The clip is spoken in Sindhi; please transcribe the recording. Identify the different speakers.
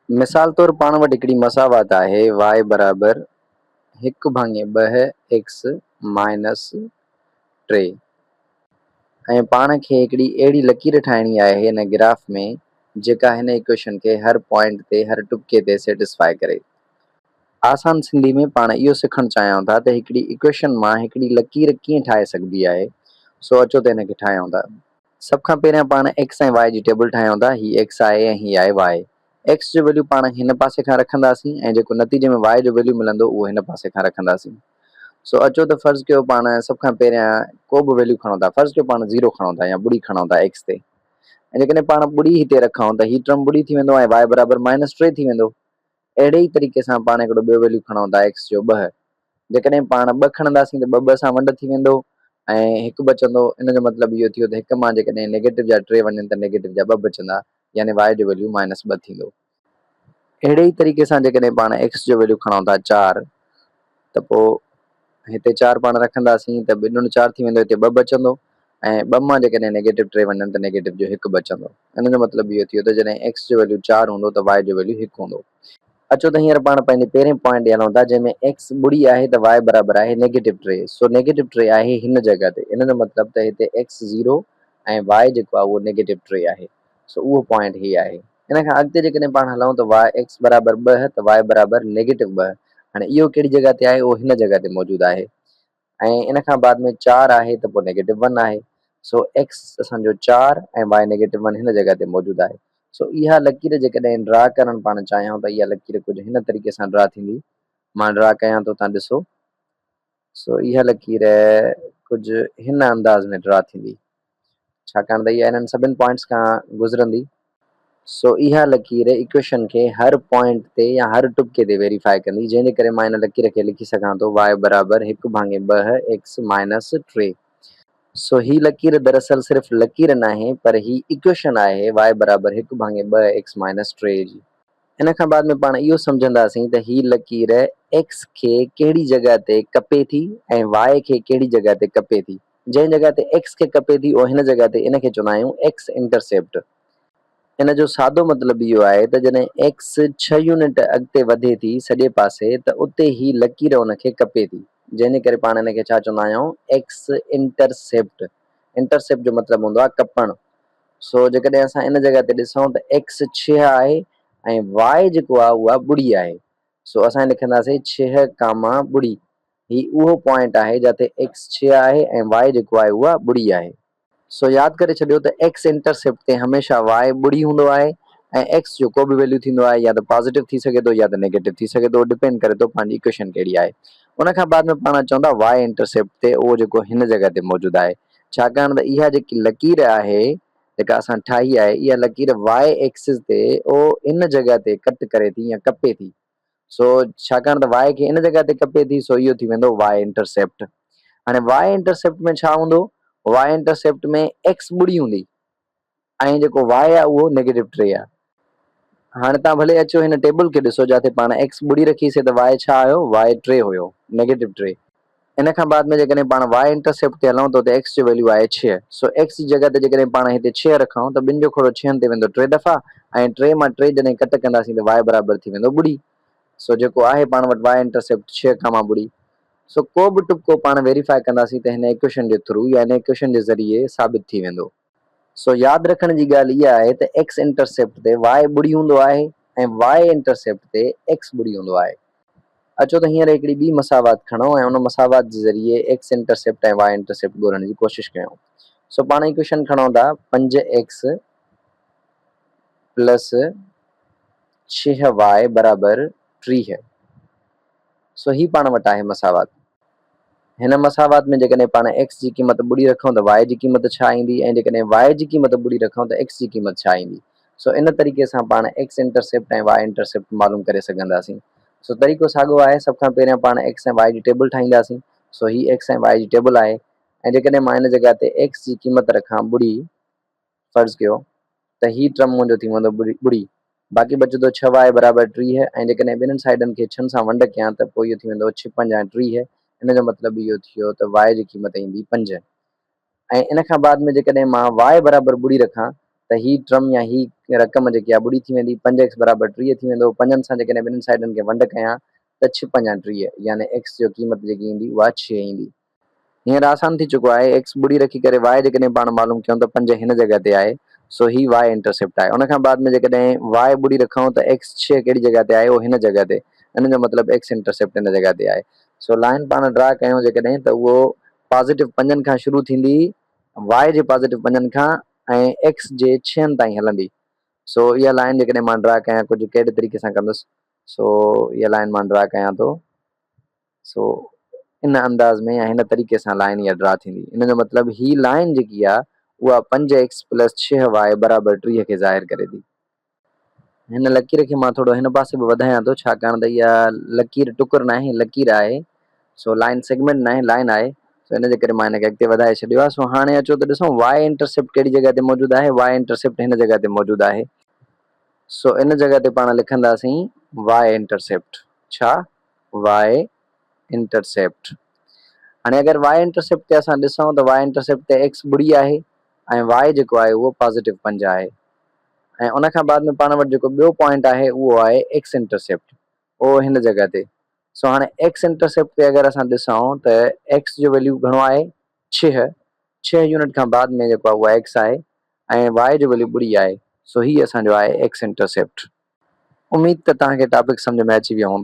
Speaker 1: مثال طور پاڻ وٽ هڪڙي مساوات آهي y برابر هڪ ڀاڱي ٻه ايڪس مائنس ٽي ۽ پاڻ کي هڪڙي اهڙي لڪير ٺاهڻي آهي هن گراف ۾ جيڪا هن ايڪويشن کي هر پوائنٽ تي هر ٽٻڪي تي سيٽسفائي ڪري. آسان سنڌي ۾ پاڻ اهو سکڻ چاهيون ٿا ته هڪڙي ايڪويشن مان هڪڙي لڪير ڪيئن ٺاهي سگهبي آهي سو اچو ته هن کي ٺاهيون ٿا. سڀ کان پهريان پاڻ ايڪس ۽ وائي جي ٽيبل ٺاهيون ٿا، هي ايڪس آهي ۽ هي آهي وائي. ايڪس جو ويليو پاڻ هن پاسي کان رکنداسين ۽ جيڪو نتيجي ۾ وائي جو ويليو ملندو اهو هن پاسي کان رکنداسين. سو اچو ته فرض ڪيو پاڻ سڀ کان پهريان ڪو به ويليو کڻون ٿا، فرض ڪيو پاڻ زيرو کڻون ٿا يا ٻڙي کڻون ٿا ايڪس تي ۽ جيڪڏهن پاڻ ٻڙي هتي رکون ته هي ٽرم ٻڙي ٿي ويندو ۽ وائي برابر مائنس ٽي ٿي ويندو. اهڙي ئي طريقي سان پاڻ هڪڙو ٻيو ويليو کڻون ٿا ايڪس جو ٻه. جيڪڏهن پاڻ ٻه کڻنداسين ته ٻه ٻه سان ونڊ ٿي ويندو ۽ هڪ بچندو ان جو مطلب اهو ٿيو ته هڪ مان جيڪڏهن نيگيٽو جا ٽي وڃن ته نيگيٽو جا ٻه بچندا يعني y جو ويليو مائنس ٻه ٿيندو. اهڙي ئي طريقي سان جيڪڏهن پاڻ x جو ويليو کڻون ٿا چار ته پوء هتي چار پاڻ رکنداسين ته ٻه ڏوڻ چار ٿي ويندو هتي ٻه بچندو ۽ ٻه مان جيڪڏهن نيگيٽو ٽي وڃن ته نيگيٽو جو هڪ بچندو ان جو مطلب اهو ٿيو ته جڏهن x جو ويليو چار هوندو ته y جو ويليو هڪ هوندو. اچو ته هينئر پاڻ پنهنجي پهرين پوائنٽ ڏي هلون ٿا جنهن ۾ ايڪس ٻڙي آهي ته واء برابر آهي نيگيٽو ٽي سو نيگيٽو ٽي آهي هن جڳهه تي ان جو مطلب ته هتي ايڪس زيرو ۽ واء جيڪو آهي اهو نيگيٽو ٽي آهي سو اهو پوائنٽ هي آهي ان کان اڳتي جيڪڏهن پاڻ هلون ته واء ايڪس برابر ٻه ته واء برابر نيگيٽو ٻه هاڻي اهو ڪهڙي جڳهه تي آهي اهو هن جڳهه تي موجود آهي ۽ ان کان بعد ۾ چار آهي ته پوء نيگيٽو ون آهي سو ايڪس اسان جو چار ۽ وائي نيگيٽو ون هن جڳهه تي موجود آهي سو اها لڪير جيڪڏهن ڊرا ڪرڻ پاڻ چاهيون ته اها لڪير ڪجهه هن طريقي سان ڊرا ٿيندي مان ڊرا ڪيان ٿو تان ڏسو سو اها لڪير ڪجهه هن انداز ۾ ڊرا ٿيندي ڇاڪاڻ ته اها انهن سڀن پوائنٽس کان گذرندي. سو اها لڪير ايڪويشن کي هر پوائنٽ تي يا هر ٽٻڪي تي ويريفائي ڪندي، جنهن جي ڪري مان ان لڪير کي لکي سگهان ٿو y برابر هڪ ڀاڱي ٻه ايڪس مائنس ٽي. سو هي لڪير دراصل صرف لڪير ناهي پر هي ايڪويشن آهي y برابر هڪ ڀاڱي ٻه ايڪس مائنس ٽي جي. ان کان بعد ۾ پاڻ اهو سمجهنداسين ته هي لڪير ايڪس کي ڪهڙي جڳهه تي ڪپي ٿي ۽ واء کي ڪهڙي جڳهه تي ڪپي ٿي. جنهن جڳهه تي ايڪس کي ڪپي ٿي اهو هن جڳهه تي ان کي چوندا آهيون ايڪس انٽرسيپٽ. ان جو سادو مطلب اهو آهي ته جڏهن ايڪس ڇهه يونٽ اڳتي وڌي ٿي سڄي پاسي ته اتي هي لڪير ان کي ڪپي ٿي جنهن جي ڪري پاڻ ان کي ڇا چوندا آهيون ايڪس انٽرسيپٽ. انٽرسيپٽ جو مطلب هوندو آهي ڪپڻ. سو جيڪڏهن اسان ان جڳهه تي ڏسون ته ايڪس ڇهه آهي ۽ واء جيڪو آهي اها ٻڙي آهي. سو اسان لکنداسين ڇهه ڪاما ٻڙي. هي اهو پوائنٽ آهي جاتي ايڪس ڇهه آهي ۽ واء جيڪو آهي اها ٻڙي آهي. سو ياد ڪري ڇڏيو ته ايڪس انٽرسيپٽ تي هميشه واء ٻڙي هوندو آهي ۽ ايڪس جو ڪو به ويليو ٿيندو آهي يا ته پازيٽو ٿي سگهي ٿو يا ته نيگيٽو ٿي سگهي ٿو ڊپينڊ ڪري ٿو پنهنجي ايڪويشن ڪهڙي آهي. ان کان بعد ۾ پاڻ اچون ٿا واء انٽرسيپٽ تي اهو جيڪو هن جڳهه تي موجود آهي. ڇاڪاڻ ته اها جيڪي لڪير آهي جيڪا اسان ٺاهي آهي اها لڪير واء ايڪسز تي او ان جڳهه تي ڪٽ ڪري ٿي يا ڪپي ٿي سو ڇاڪاڻ ته واء کي ان جڳهه تي ڪپي ٿي سو اهو ٿي ويندو واء انٽرسيپٽ هاڻي واء انٽرسيپٽ ۾ ڇا هوندو واء انٽرسيپٽ ۾ ايڪس ٻڙي هوندي ۽ جيڪو واء آهي اهو نيگيٽو ٽي آهي. هاڻي توهان ڀلي اچو هن ٽيبل کي ڏسو جاٿي پاڻ ايڪس ٻڙي رکي سي ته واء ڇا آيو واء ٽي هيو نيگيٽو ٽي. ان کان بعد ۾ جيڪڏهن پاڻ واء انٽرسيپٽ تي هلون ته اتي ايڪس جو ويليو آهي ڇهه سو ايڪس جي جڳهه تي جيڪڏهن پاڻ هتي ڇهه رکون ته ٻن جو کوڙو ڇهن تي ويندو ٽي دفعا ۽ ٽي مان ٽي جڏهن ڪٽ ڪنداسين ته واء برابر ٿي ويندو ٻڙي سو جيڪو آهي پاڻ وٽ واء انٽرسيپٽ ڇهه ڪاما ٻڙي سو ڪو به ٽٻڪو پاڻ ويريفائي ڪنداسين ته هن ايڪويشن جي ٿرو يا هن ايڪويشن جي ذريعي ثابت ٿي ويندو. سو ياد رکڻ جي ڳالهه اها آهي ته ايڪس انٽرسيپٽ تي واء ٻڙي هوندو آهي ۽ واء انٽرسيپٽ تي ايڪس ٻڙي هوندو آهي. اچو ته هينئر هڪڙي ٻي مساوات کڻون ۽ ان مساوات جي ذريعي ايڪس انٽرسيپٽ ۽ واء انٽرسيپٽ ڳولڻ جي ڪوشش ڪيون. سو پاڻ ايڪويشن کڻون ٿا پنج ايڪس پلس ڇهه واء برابر 30. سو هي پاڻ وٽ آهي مساوات. هن مساوات ۾ جيڪڏهن پاڻ ايڪس جي قيمت ٻڙي رکون ته واء جي قيمت ڇا ايندي ۽ جيڪڏهن واء جي قيمت ٻڙي رکون ته ايڪس جي قيمت ڇا ايندي. سو ان طريقي سان پاڻ ايڪس انٽرسيپٽ ۽ واء انٽرسيپٽ معلوم ڪري سگهنداسين. سو طريقو ساڳيو آهي سڀ کان پهريان پاڻ ايڪس ۽ واء جي ٽيبل ٺاهينداسين. سو هي ايڪس ۽ واء جي ٽيبل آهي ۽ جيڪڏهن مان ان جڳهه تي ايڪس جي قيمت رکان ٻڙي فرض ڪيو ته هي ٽرم منهنجو ٿي ويندو ٻڙي، باقي بچندو ڇهه واء برابر 30 ۽ جيڪڏهن ٻنهن سائيڊن کي ڇهن سان ونڊ ڪيان ته پوء اهو ٿي ويندو ڇهه پنجان 30 ان جو مطلب اهو ٿيو ته واء جي قيمت ايندي پنج ۽ ان کان بعد ۾ جيڪڏهن مان واء برابر ٻڙي رکان ته هي ٽرم يا هي رقم جيڪي آهي ٻڙي ٿي ويندي، پنج ايڪس برابر 30 ٿي ويندو، پنجن سان جيڪڏهن ٻنهين سائيڊن کي ونڊ ڪيان ته ڇهه پنجا 30 يعني ايڪس جو قيمت جيڪي ايندي اها 6 ايندي. هينئر آسان ٿي چڪو آهي، ايڪس ٻڙي رکي ڪري واء جيڪڏهن پاڻ معلوم ڪيون ته پنج هن جڳهه تي آهي سو هي واء انٽرسيپٽ آهي. ان کان بعد ۾ جيڪڏهن واء ٻڙي رکون ته ايڪس ڇهه ڪهڙي جڳهه تي آهي اهو هن جڳهه تي، ان جو مطلب ايڪس انٽرسيپٽ هن جڳهه تي آهي. سو لائين پاڻ ڊرا ڪيون جيڪڏهن ته اهو پازيٽو پنجن کان شروع ٿيندي واء جي پازيٽو پنجن کان ۽ ايڪس جي ڇهن تائين هلندي. سو اها لائين جيڪڏهن مان ڊرا ڪيان ڪجهه ڪهڙي طريقي سان ڪندس سو اها لائين مان ڊرا ڪيان ٿو سو ان انداز ۾ يا هن طريقي سان لائين اها ڊرا ٿيندي. ان جو مطلب هي لائين جيڪي آهي اها پنج ايڪس پلس ڇهه واء برابر 30 کي ظاهر ڪري ٿي. هن لڪير کي مان ٿورو هن پاسي به وڌايان ٿو ڇاڪاڻ ته اها لڪير ٽڪر ناهي لڪير آهي سو لائين سيگمينٽ ناهي لائين آهي سو ان جي ڪري مان هن کي اڳتي وڌائي ڇڏيو آهي. سو هاڻي اچو ته ڏسون واء انٽرسيپٽ ڪهڙي جڳهه تي موجود آهي. واء انٽرسيپٽ هن جڳهه تي موجود آهي. سو ان جڳهه تي پاڻ لکنداسين واء انٽرسيپٽ. ڇا؟ واء انٽرسيپٽ. هاڻي اگر واء انٽرسيپٽ تي اسان ڏسون ته واء انٽرسيپٽ تي ايڪس ٻڙي آهي ۽ واء جيڪو آهي اهو پازيٽو پنج آهي ۽ ان کان بعد ۾ پاڻ وٽ جيڪو ٻيو پوائنٽ آهي اهو آهي ايڪس انٽرسيپٽ اهو هن جڳهه تي. سو هاڻي ايڪس انٽرسيپٽ تي اگر اسان ڏسون ته ايڪس جو ويليو گهڻو آهي ڇهه، ڇهه يونٽ کان بعد ۾ جيڪو آهي اهو ايڪس آهي ۽ واء جو ويليو ٻڙي آهي سو هي اسان جو آهي ايڪس انٽرسيپٽ. اميد ته توهان کي ٽاپڪ سمجهه ۾ اچي ويو هوندو.